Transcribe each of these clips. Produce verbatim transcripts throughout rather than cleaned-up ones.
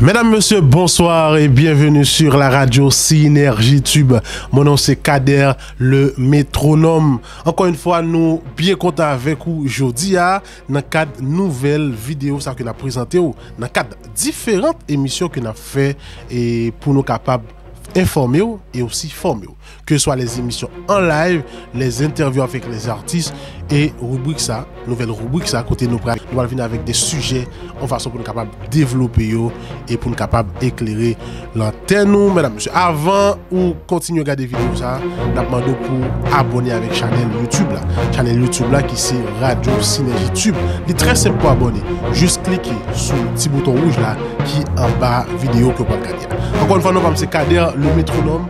Mesdames, Messieurs, bonsoir et bienvenue sur la radio Synergie Tube. Mon nom c'est Kader le Métronome. Encore une fois, nou byen kontan avèk ou jodi a nan kad nouvèl videyo sa ke n ap prezante w nan kad diferan emisyon ke n ap fè e pou nou kapab enfòme w e osi fòme w. Ke swa lè emisyon an live, lè entèvyou avèk lè atis e ribrik sa, nouvèl ribrik sa kote nou pral nou pral vin avèk de sijè yon fason pou nou kapab devlope yo e pou nou kapab eklere lantèn nou, medam, mesye. Avan ou kontinye gade videyo sa, n ap mande w pou abòne avèk chanèl YouTube la. Chanèl YouTube la ki se Radio Synergie Tube. Li trè senp pou abòne. Jis klike sou ti bouton wouj la ki anba videyo ke w pral gade a. Ankò yon fwa, non pa m se Kader le Métronome.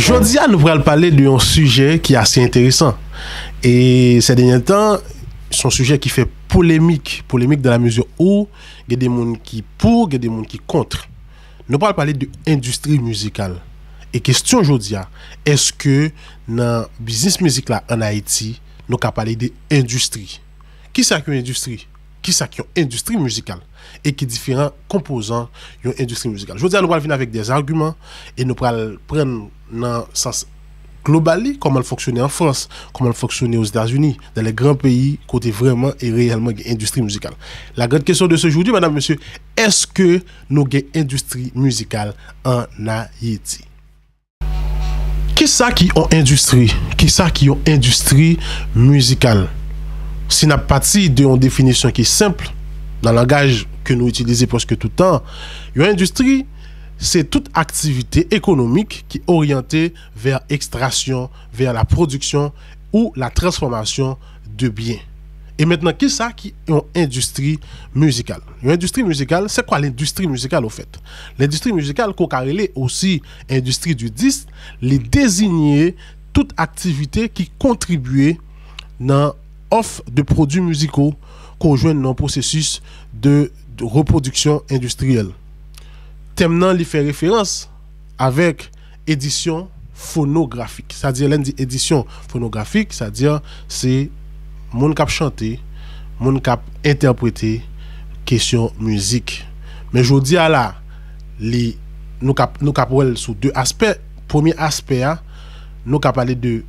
Jodi a, nou pral pale de yon sijè. Jodi a, nou pral pale de yon sijè ki ase enteresan. E sè dènye tan, se yon sijè ki fè polemik. Polemik dans la mesure où gen de moun ki pou, gen de moun ki kont. Nou pral pale de endistri mizikal. E kesyon jodi a, èske nan biznis mizik la ann Ayiti, nou ka pale de endistri? Kisa ki yon endistri? Kisa ki yon endistri mizikal? E ki diferan konpozan yon endistri mizikal? Jodi a, nou pral vin avèk de agiman e nou pral pran nan sans global li, kòman l fonksyone an Frans, kòman l fonksyone Ozetazini, dans les grands pays kote vrèman e reyèlman gen endistri mizikal. La grande question de ce jour, mesdames, messieurs, èske nou gen endistri mizikal ann Ayiti? Kisa ki yon endistri? Kisa ki yon endistri mizikal? Si n ap pati de yon definisyon ki senp, nan langaj ke nou itilize prèske tout tan, yon endistri, se tout aktivite ekonomik ki oryante vè ekstraksyon, vè la pwodiksyon ou la transfòmasyon de byen. E mentnan, kisa ki yon endistri mizikal? Yon endistri mizikal, c'est quoi l'industrie musicale au fait? Lendistri mizikal, ke w ka rele osi endistri di disk, li deziye tout aktivite ki kontribye nan òf de pwodui miziko ke w jwenn nan pwosesis de, de repwodiksyon endistriyèl. Tèm nan, li fè referans avèk edisyon fonografik. Sa di, lè n di edisyon fonografik, sa di se moun k ap chante, moun k ap entèprete kesyon mizik. Men jodi a la, li, nou k ap, nou k ap wè l sou de aspè. Premye aspè a, nou ka pale de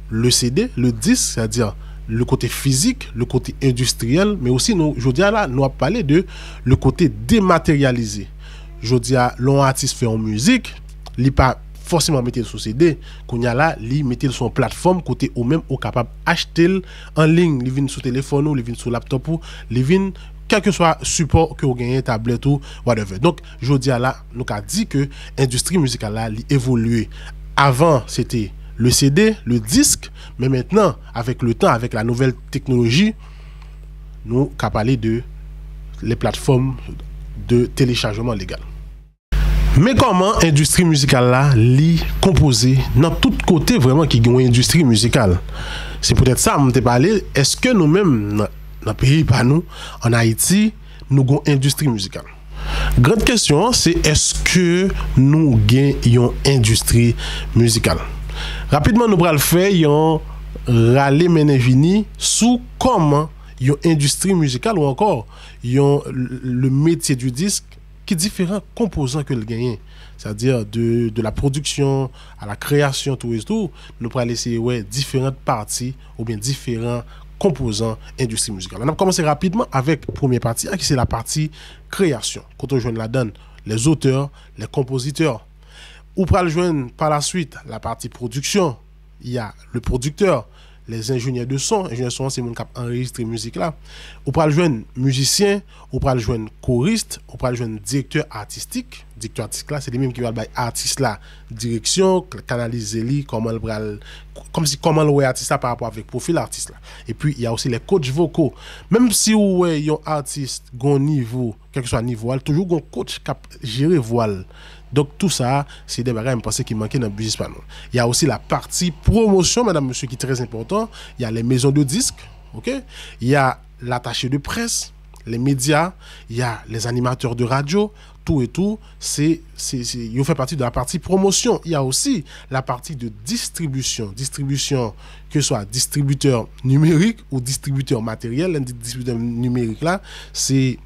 le C D, le disk, sètadi le kote fizik, le kote endistriyèl, men osi nou, jodi a la, nou ap pale de le kote demateryalize. Jodi a, lè yon atis fè yon mizik, li pa fòseman mete l sou C D. Kounye a la, li mete l sou yon platfòm kote ou menm ou kapab achte l an liy, li vin sou telefòn ou, li vin sou laptòp ou, li vin kèlkeswa sipò ke w genyen, tablèt ou, whatever. Donk, jodi a la, nou ka di ke endistri mizikal la, li evolye. Avan, se te le C D, le disk, men mentnan, avèk le tan, avèk la nouvèl teknoloji, nou ka pale de les plateformes de téléchargement légal. Men kòman endistri mizikal la, li konpoze nan tout kote vrèman ki gen yon endistri mizikal. Se poutèt sa, m te pale, èske nou menm, nan, nan peyi pa nou, ann Ayiti, nou gen yon endistri mizikal? Gran kesyon an, se èske nou gen yon endistri mizikal? Rapidman, nou pral fè yon rale mennen vini sou kòman yon endistri mizikal ou ankò yon, le métier du disque, ki diferan konpozan ke l genyen. Sètadi de, de la production à la création, tou et tou, nou pral eseye wè diferan pati oubyen diferan konpozan endistri mizikal la. N ap kòmanse rapidman avèk premye pati a, ki se la pati kreyasyon, kote w jwenn ladan l les auteurs, les compositeurs. Ou pral jwenn pa la suite la pati pwodiksyon, il y a le producteur, les ingénieurs de son. Enjenyè son an se moun k ap anrejistre mizik la. Ou pral jwenn mizisyen, ou pral jwenn korist, ou pral jwenn direktè atistik. Direktè atistik la, se li menm ki pral bay atis la direksyon, k-, kanalize li, kòman l pral, kòmsi kòman l wè atis la pa rapò avèk pwofil atis la. Epi, il y a aussi les coachs vocaux. Menm si ou wè yon atis gon nivo, kèlkeswa nivo a, l toujou gon coach k ap jere vwa l. Donk, tou sa, se de bagay, m panse, ki manke nan biznis pa nou. Il y a aussi la partie promotion, medam, mesye, ki trè enpòtan. Il y a les maisons de disques, ok? Il y a l'attaché de presse, les médias, il y a les animateurs de radio, tout et tout, c'est, c'est, c'est, ils font partie de la partie promotion. Il y a aussi la partie de distribution. Distribution, ke swa distribitè nimerik ou distribitè materyèl, lè n di distribitè nimerik la, se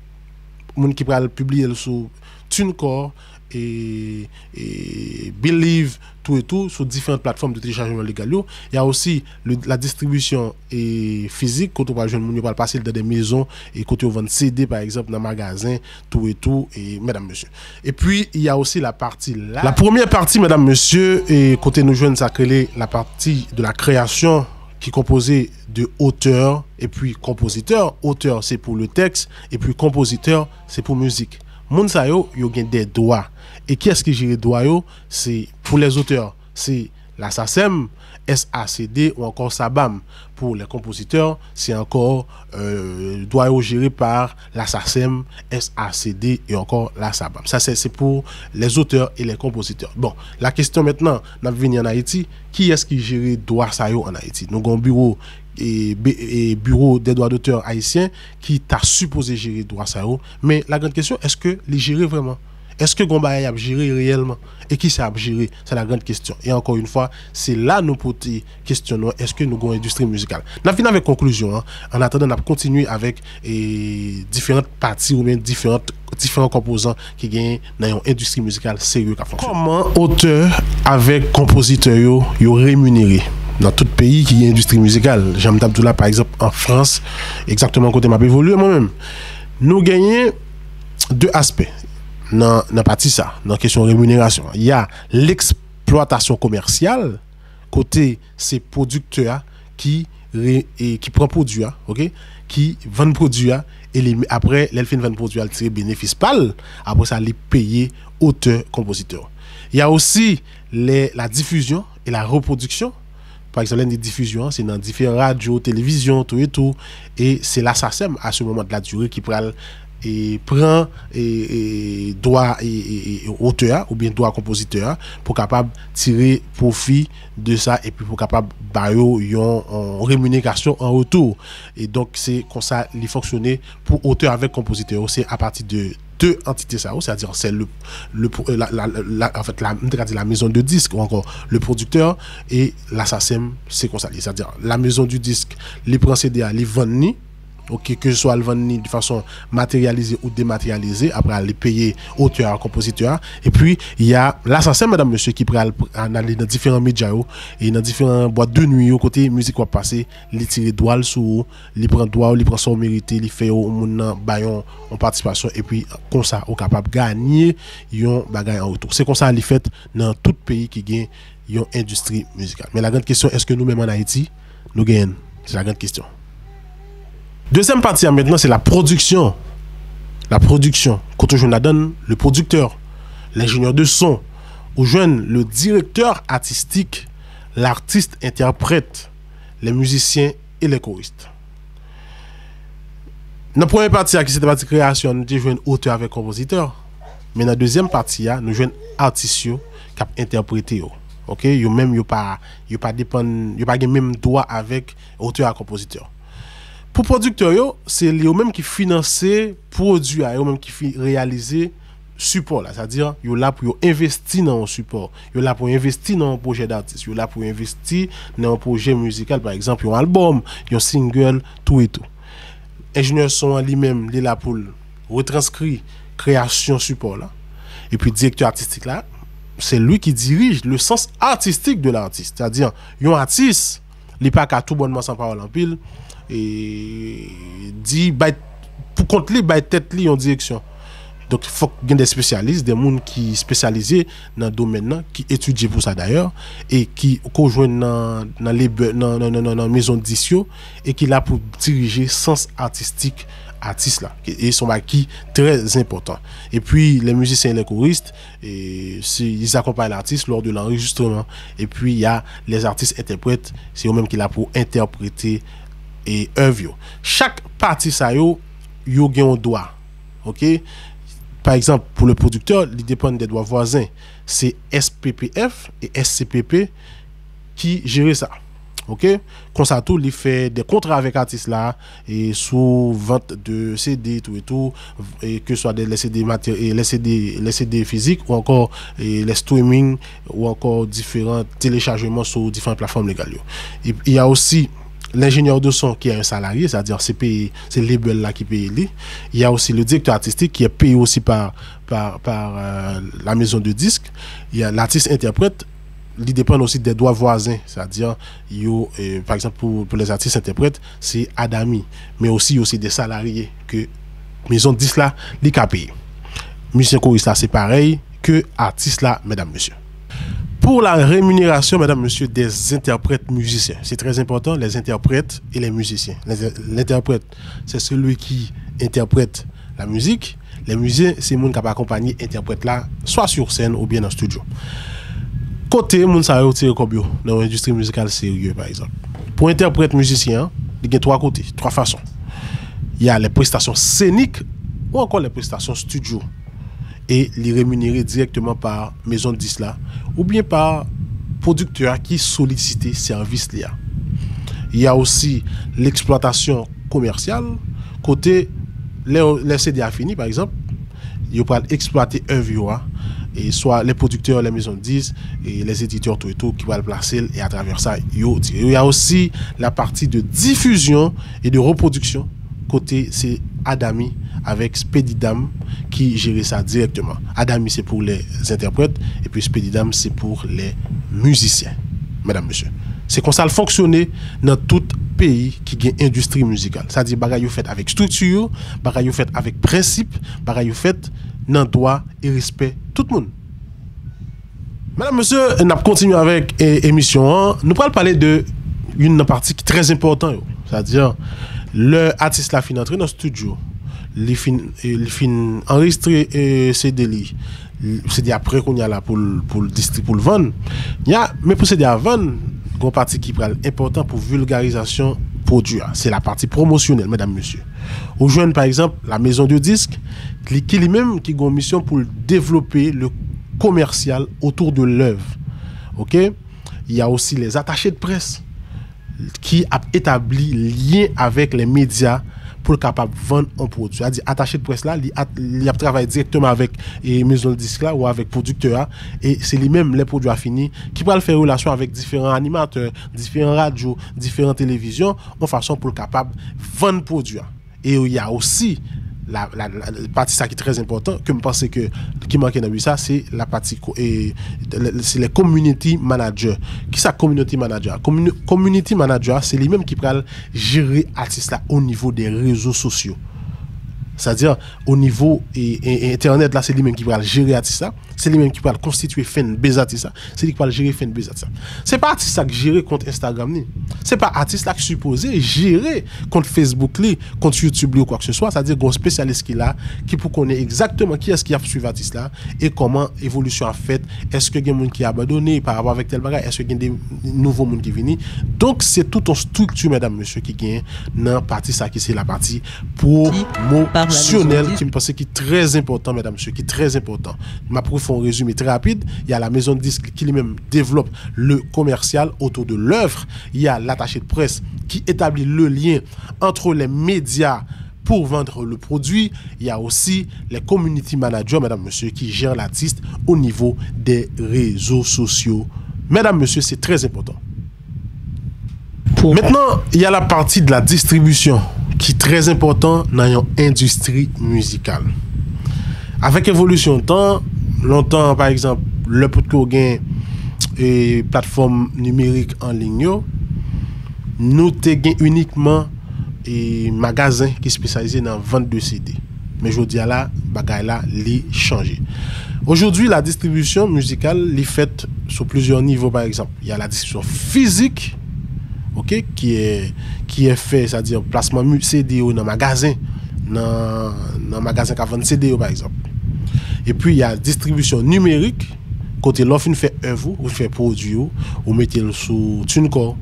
moun ki pral pibliye l sou TuneCore, e, e Believe, tout et tout, sou diferan platfòm de téléchargement légal yo. Il y a aussi le, la distribution, e, physique, kote w pral jwenn moun yo pral pase l dans des maisons, e kote yo vann C D, pa egzanp, nan magazen, tout et tout, e medam, mesye. Et puis, il y a aussi la partie la. La première partie, medam, mesye, e kote nou jwenn sa k rele la partie de la création, ki konpoze de otè epi konpozitè. Otè, se pou le texte, epi konpozitè, se pou mizik. Moun sa yo, yo gen de dwa. E kiyès ki jere dwa yo? Se pou les auteurs, se la SACEM, S A C D ou ankò SABAM. Pou les compositeurs, se ankò, euh, dwa yo jere pa la SACEM, S A C D e ankò la SABAM. Sa se, se pou les auteurs et les compositeurs. Bon, la question maintenant, n ap vini an Ayiti, kiyès ki jere dwa sa yo an Ayiti? Nou gen yon biwo, e, be- e, Bureau des droits d'auteur ayisyen ki ta sipoze jere dwa sa yo. Men la grande question, èske li jere vrèman? Èske gon bagay y ap jere reyèlman? E kisa y ap jere? Se la grande question. E encore une fois, se la nou pote kesyon nou, èske nou gon endistri mizikal? N ap vin avèk konklizyon an. An atandan, n ap kontinye avèk, e, diferan pati oubyen diferan, diferan konpozan ki genyen nan yon endistri mizikal serye k ap fonksyone. Kòman otè avèk konpozitè yo, yo reminere nan tout peyi ki gen endistri mizikal? Jan m t ap di w la, pa egzanp, an Frans, egzakteman kote m ap evolye mwen menm, nou genyen de aspè nan, nan pati sa, nan kesyon reminerasyon. Il y a l'exploitation commerciale, kote se pwodiktè a ki re- e ki pran pwodui a, oke, ki vann pwodui a, e li, apre, lè l fin vann pwodui a, l tire benefis pa l, apre sa, li peye otè, konpozitè. Il y a aussi les, la diffusion et la reproduction. Pa egzanp, lè n di difizyon an, se nan diferan radyo, televizyon, tout et tout, e se la SACEM, à ce moment de la durée, ki pral, e, pran, e, e, dwa, e, e, e, otè a, oubyen dwa konpozitè a, pou kapab tire pwofi de sa, epi pou kapab ba yo yon, yon reminerasyon an retou. E donk, se konsa li fonksyone pou otè avèk konpozitè yo, se apati de de antite sa yo, c'est-à-dire c'est le, le, la, la, la, en fait, la, m te ka di la maison de disque ou encore le producteur et la SACEM, se konsa li ye. C'est-à-dire la maison du disque, li pran C D a, li vann ni, oke, ke swa l vann ni de fason materyalize ou demateryalize, apre li peye otè a, konpozitè a, epi y a la SACEM, medam, mesye, ki pral pr- ale nan diferan medya yo e nan diferan bwat de nwi yo, kote mizik w ap pase, li tire dwa l sou ou, li pran dwa w, li pran sa w merite, li fè yon moun nan bay yon, yon patisipasyon, epi konsa, ou kapab ganye yon bagay an retou. Se konsa li fèt nan tout peyi ki gen yon endistri mizikal. Men la grande question, èske nou menm an Ayiti, nou genyen l? Se la grande question. Dezyèm pati a mentnan, se la pwodiksyon. La pwodiksyon, kote w jwenn ladan l le producteur, l'ingénieur de son, ou jwenn le directeur artistique, l'artiste interprète, les musiciens et les choristes. Nan premye pati a, ki se te pati kreyasyon, nou te jwenn otè avèk konpozitè. Men nan dezyèm pati a, nou jwenn atis yo k ap entèprete yo. Oke? Yo menm, yo pa, yo pa depann, yo pa gen menm dwa avèk otè a, konpozitè. Pou pwodiktè yo, se yo menm ki finanse pwodui a, yo menm ki fi- reyalize sipò la. Sètadi, yo la pou yo envesti nan yon sipò. Yo la pou yo envesti nan yon pwojè datis. Yo la pou yo envesti nan yon pwojè mizikal, pa egzanp, yon albòm, yon single, tou e tou. Enjenyè son an li menm, li la pou l retranskri kreyasyon sipò la. Epi direktè atistik la, c'est lui qui dirige le sens artistique de l'artiste. Sètadi, yon atis, li pa ka tou bònman san pawòl anpil, e di, bay, pou kont li, bay tèt li yon direksyon. Donk, fòk gen de espesyalis, de moun ki espesyalize nan domèn nan, ki etidye pou sa dayè, e ki, ke w jwenn nan, nan lebe- nan, nan, nan, nan, nan mezon dis yo, e ki la pou dirije sans atistik atis la. E se yon bagay ki trè enpòtan. Epi, les musiciens et les choristes, e, se, ils accompagnent l'artiste lors de l'enregistrement. Epi, il y a les artistes interprètes, se yo menm ki la pou entèprete, e, èv yo. Chak pati sa yo, yo gen yon dwa. Oke? Pa egzanp, pou le pwodiktè, li depann de dwa vwazen. Se S P P F e S C P P ki jere sa. Ok? Konsa tou, li fè de kontra avèk atis la, e sou vant de C D tou e tou, e ke swa de lè C D matè- e lè C D, lè C D fizik ou ankò e lè streaming ou ankò diferan telechajman sou diferan platfòm legal yo. E, il y a aussi l'ingénieur de son qui est un salarié, c'est-à-dire se peye, se label la ki peye li. Il y a aussi le directeur artistique qui est payé aussi par, par, par euh, la maison de disques. Il y a l'artiste interprète, li depann osi de dwa vwazen, c'est-à-dire yo, eh, pa egzanp pou, pou les artistes interprètes, se Adami, men osi yo se de salarye ke mezon dis la li ka peye. Mizisyen koris la se parèy ke atis la, medam mesye. Pour la rémunération, mesdames, messieurs, des interprètes musiciens, c'est très important, les interprètes et les musiciens. Les- L'interprète, c'est celui qui interprète la musique. Les musiciens, c'est moun qui accompagne l'interprète là, soit sur scène ou bien dans le studio. Kote moun sa yo tire kòb yo nan yon endistri mizikal serye, pa egzanp. Pou entèprèt mizisyen an, li gen twa kote, twa fason. Il y a les prestations scéniques ou encore les prestations studio. E li reminere direkteman pa mezon dis la oubyen pa pwodiktè a ki solisite sèvis li a. Il y a aussi l'exploitation commerciale, kote lè, lè C D a fini, pa egzanp, yo pral eksplwate èv yo a, e swa les producteurs, les maisons de disques, e les éditeurs tou e tou ki pral plase l, e atravè sa, yo tire. Il y a aussi la partie de diffusion et de reproduction, kote se Adami avèk Spedidam ki jere sa direkteman. Adami se pou les interprètes, epi Spedidam se pou les musiciens. Medam, mesye, se konsa l fonksyone nan tout peyi ki gen endistri mizikal. Sa di bagay yo fèt avèk estrikti yo, bagay yo fèt avèk prensip, bagay yo fèt nan dwa e respè tout moun. Medam, mesye, n ap kontinye avèk e, emisyon an. Nou pral pale de youn nan pati ki trè enpòtan yo. Sa di, lè atis la fin antre nan estidyo, li fin, e, li fin anrejistre e, C D li, li- C D a prè kounye a la pou l, pou l distri-, pou l vann. Ya, men pou C D a vann, gen yon pati ki pral enpòtan pou vilgarizasyon pwodui a. Se la pati pwomosyonèl, medam, mesye. Ou jwenn, pa egzanp, la maison de disques, li, ki li menm ki gen yon misyon pou l devlope le commercial autour de l'œuvre. Ok? Il y a aussi les attachés de presse ki ap etabli lyen avèk les médias pou l kapab vann yon pwodui. Sa di, atache de près la, li, at, li ap travay direkteman avèk e, mezon disk la ou avèk pwodiktè a, e se li menm, lè pwodui a fini, ki pral fè relasyon avèk diferan animatè, diferan radyo, diferan televizyon, yon fason pou l kapab vann pwodui a. E il y a aussi la, la, la pati sa ki trè enpòtan, ke m panse ke ki manke nan bi sa, se la pati ko- e, le- se les community manager. Kisa community manager? Commu- community manager, se li menm ki pral jere atis la o nivo de rezo sosyo. Sa di, o nivo e, e, entènèt la, se li menm ki pral jere atis la. Se li menm ki pral konstitye fanbase atis la. Se li ki pral jere fanbase atis la. Se pa atis la k jere kont Instagram li. Se pa atis la k sipoze jere kont Facebook li, kont YouTube li ou kwa ke se swa. Sa di gen yon spesyalis ki la, ki pou konnen egzakteman kiyès ki ap swiv atis la e kòman evolisyon ap fèt. Èske gen moun ki abandone pa rapò avèk tèl bagay? Èske gen de nouvo moun ki vini? Donk, se tout yon estrikti, medam, mesye, ki gen nan pati sa ki se la pati pwomosyonèl ki m panse ki trè enpòtan, medam, mesye, ki trè enpòtan. M ap refè yon rezime trè rapid. Il y a la maison de disque qui lui-même développe le commercial autour de l'œuvre. Il y a l'attaché de presse qui établit le lien entre les médias pour vendre le produit. Il y a aussi les community managers, mesdames, messieurs, qui gèrent l'artiste au niveau des réseaux sociaux. Medam, mesye, se trè enpòtan. Mentnan, il y a la partie de la distribution ki trè enpòtan nan yon endistri mizikal. Avèk evolisyon tan, lontan, pa egzanp, lè potko gen e, platfòm nimerik an liy yo, nou te gen inikman e, magazen ki espesyalize nan vant de C D. Men jodi a la, bagay la, li chanje. Aujourd'hui, la distribution musicale, li fèt sou plizyè nivo, pa egzanp. Il y a la distribution physique, ok, qui est, qui est fait, c'est-à-dire plasman mi- C D yo nan magazen, nan, nan magazen k ap vann C D yo, pa egzanp. Epi, il y a distribution numérique, kote lè w fin fè èv ou, ou fè pwodui ou, ou mete l sou TuneCore,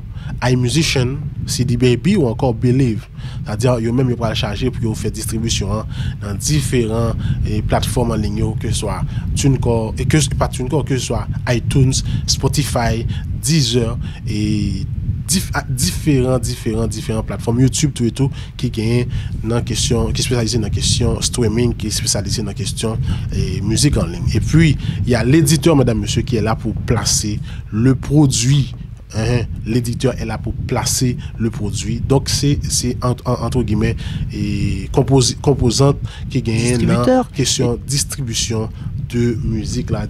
iMusician, C D Baby ou ankò Believe. Sa di, yo menm yo pral chaje pou yo fè distribisyon an nan diferan e, platfòm an liy yo, ke swa TuneCore, e ke pa TuneCore, ke swa iTunes, Spotify, Deezer, e dif, a, diferan, diferan, diferan platfòm YouTube tou e tou ki genyen nan kesyon, ki espesyalize nan kesyon streaming, ki espesyalize nan kesyon e, mizik an liy. Epi, il y a l'éditeur, mesdames, messieurs, qui est là pour placer le produit. Hein, l'éditeur est là pour placer le produit. Donc, c'est, c'est entre, entre guillemets, et composi, composante ki genyen nan kesyon distribisyon de mizik la.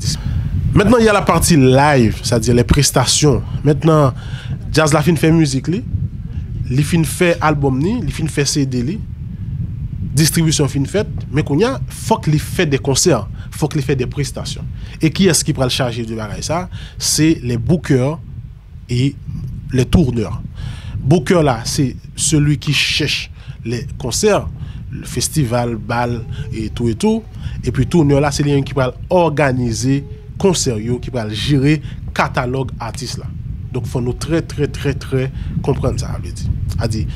Maintenant, il y a la partie live, c'est-à-dire les prestations. Maintenant, djaz la fin fè mizik li, li fin fè albòm li, li fin fè C D li, distribisyon fin fèt, men kounye a, fòk li fè de konsè, fòk li fè de prestasyon. E kiyès ki pral chaje de bagay sa? Se les bookers et les tourneurs. Booker la, se seli ki chèch les concerts, festival, bal, e tou e tou. Epi tourneur la, se li menm ki pral òganize konsè yo, ki pral jere katalòg atis la. Donk, fò nou trè, trè, trè, trè konprann sa, vle di. A di,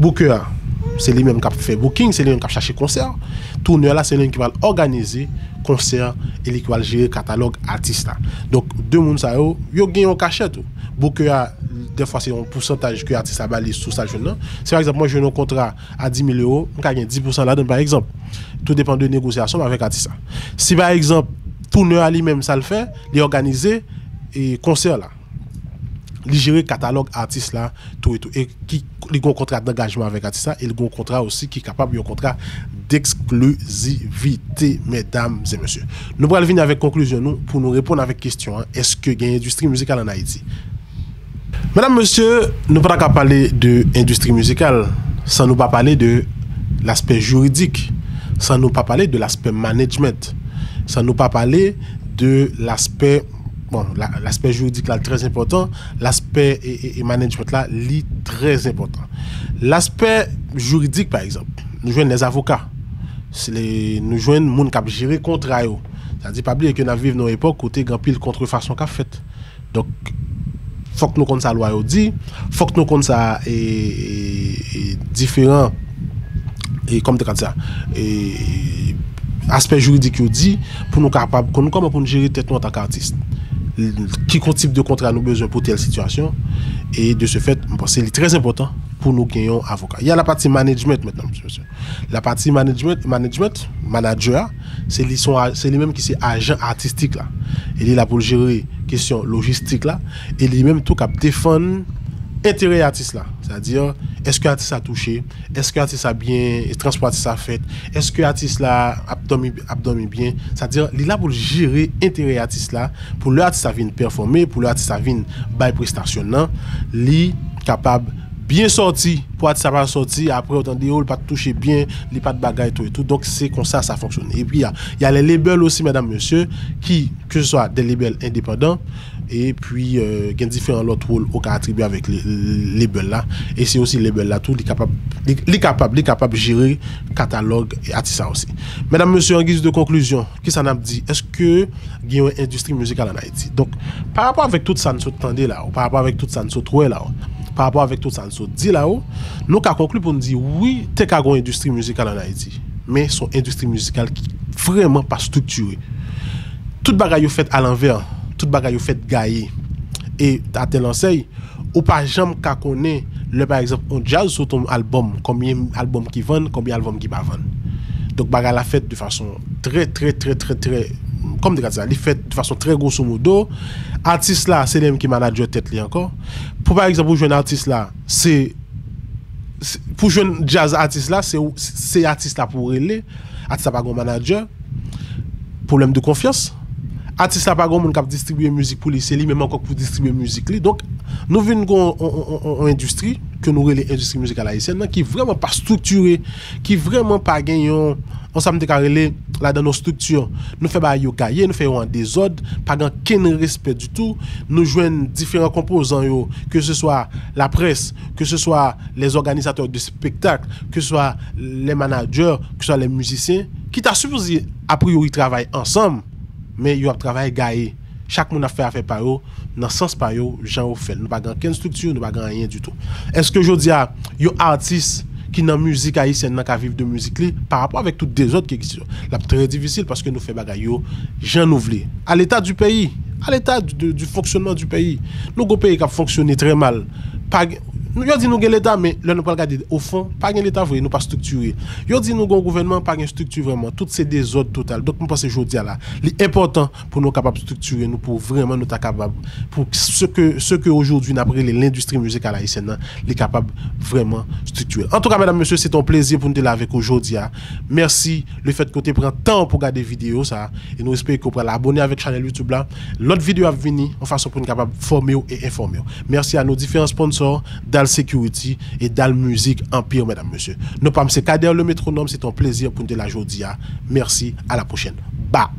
booker a, se li menm k ap fè booking, se li menm k ap chache konsè. Tourneur la, se li menm ki pral òganize konsè e li ki pral jere katalòg atis la. Donk, de moun sa yo, yo gen yon kachèt tou. Booker a, dèfwa se yon pousantaj ke atis la ba li sou sa l jwenn nan. Si pa egzanp, mwen jwenn yon kontra a dis mil euro, m ka gen dis pousan ladan, pa egzanp. Tou depann de negosyasyon m avèk atis la. Si pa egzanp, tourneur a li menm, sa l fè, li òganize e konsè la. Li jere katalòg atis la, tou e tou. E ki, li gen yon kontra dangajman avèk atis la, e li gen yon kontra osi ki kapab yon kontra deksklizivite, medam e mesye. Nou pral vini avèk konklizyon nou pou nou reponn avèk kesyon an, èske gen endistri mizikal ann Ayiti? Medam, mesye, nou pa ta ka pale de endistri mizikal san nou pa pale de laspè jiridik, san nou pa pale de laspè management, san nou pa pale de laspè, bon, la, laspè jiridik la trè enpòtan, laspè e, e, e management la, li trè enpòtan. Laspè jiridik, pa egzanp, nou jwenn lèzavoka, se le, nou jwenn moun k ap jere kontra yo. Sa di, pa bliye ke n ap viv nan yon epòk kote gen anpil kontrefason k ap fèt. Donk, fòk nou konn sa lwa yo di, fòk nou konn sa e, e, e diferan, e kòman te ka di sa, e aspè jiridik yo di, pou nou kapab konn kòman pou nou jere tèt nou antanke atis. Ki kon tip de kontra nou bezwen pou tèl sitiyasyon, e de ce fait, m panse li trè enpòtan pou nou gen yon avoka. Il y a la partie management maintenant, mesye, mesye. La partie management, management, manager a, se li, se li menm ki se ajan atistik la. E li la pou l jere kesyon lojistik la. E li menm tou k ap defann enterè atis la. Sètadi, èske atis la touche? Èske atis la byen, transpò atis la fèt? Èske atis la ap dòmi, ap dòmi byen? Sètadi, li la pou l jere enterè atis la, pou lè atis la vin pèfòme, pou lè atis la vin bay prestasyon nan, li kapab byen sòti, pou atis la pa sòti, apre ou tande, o, li pa t touche byen, li pa t bagay tou e tou. Donk, se konsa sa fonksyone. Epi, y a, y a les labels aussi, medam, mesye, ki, ke se swa de labels endepandan, epi, euh, gen diferan lòt wòl ou ka atribye avèk le, le, label la. E se osi label la tou, li kapab, li, li kapab, li kapab jere katalòg atis la osi. Medam, mesye, an giz de konklizyon, kisa n ap di? Èske gen yon endistri mizikal ann Ayiti? Donk, pa rapò avèk tout sa n sot tande la, ou pa rapò avèk tout sa n sot wè la, ou pa rapò avèk tout sa n sot di la, ou, nou ka konkli pou n di, wi, te ka gen yon endistri mizikal ann Ayiti. Men se yon endistri mizikal ki vrèman pa estriktire. Tout bagay yo fèt alanvè, tout bagay yo fèt gaye. E atè lansèy, ou pa janm ka konnen, lè pa egzanp, yon djaz sot yon albòm, konbyen albòm ki vann, konbyen albòm ki pa vann. Donk, bagay la fèt de fason trè, trè, trè, trè, trè, kòm te ka di sa, li fèt de fason trè grosso modo. Atis la, se li menm ki manadjè tèt li ankò. Pou pa egzanp, ou jwenn atis la, se, se, pou jwenn djaz atis la, se, se atis la pou w rele. Atis la pa gen manadjè. Pwoblèm de konfyans. Atis la pa gen moun k ap distribye mizik pou li, se li menm ankò k pou distribye mizik li. Donk, nou vin gen yon, yon, yon, yon, yon endistri ke nou rele endistri mizikal ayisyèn nan ki vrèman pa estriktire, ki vrèman pa gen yon, yon sa m te ka rele ladan yon estrikti. Nou fè bagay yo gaye, nou fè yo an dezòd, pa gen okenn respè ditou. Nou jwenn diferan konpozan yo, ke se swa laprès, ke se swa les organisateurs de spectacle, ke se swa les managers, ke se swa les musiciens, ki ta sipoze, a priori, travay ansanm, men yo ap travay gaye. Chak moun ap fè afè pa yo, nan sans pa yo, jan yo fè l. Nou pa gen okenn estrikti, nou pa gen anyen ditou. Èske jodi a, yon atis ki nan mizik ayisyèn nan ka viv de mizik li, pa rapò avèk tout dezòd ki egziste yo? L ap trè difisil paske nou fè bagay yo jan nou vle. À l'état du pays, à l'état du, du, du fonctionnement du pays. Nou gon peyi k ap fonksyone trè mal. pa gen, nou, yo di nou gen leta, men lè nou pral gade ofon, pa gen leta vre, nou pa estriktire. Yo di nou gen yon gouvènman, pa gen estrikti vrèman. Tout se dezòd total. Donk, mwen panse jodi a la, li enpòtan pou nou kapab estriktire nou, pou vrèman nou ta kapab, pou ce que, ce que aujourd'hui n ap rele lendistri mizikal ayisyèn nan, li kapab vrèman estriktire. Antouka, medam, mesye, se te yon plezi pou nou te la avèk ou jodi a. Mèsi le fèt ke w te pran tan pou gade videyo sa a. E nou espere ke w pral abòne avèk chanèl YouTube la. Lòt videyo ap vini, yon fason pou nou kapab fòme w e enfòme w. Mèsi a nou diferan sponsò, Dal Security e Dal Music Empire, medam, mesye. Non pa m se Kader le Métronome, se te yon plezi pou nou te la jodi a. Mèsi, a la pwochèn. Ba!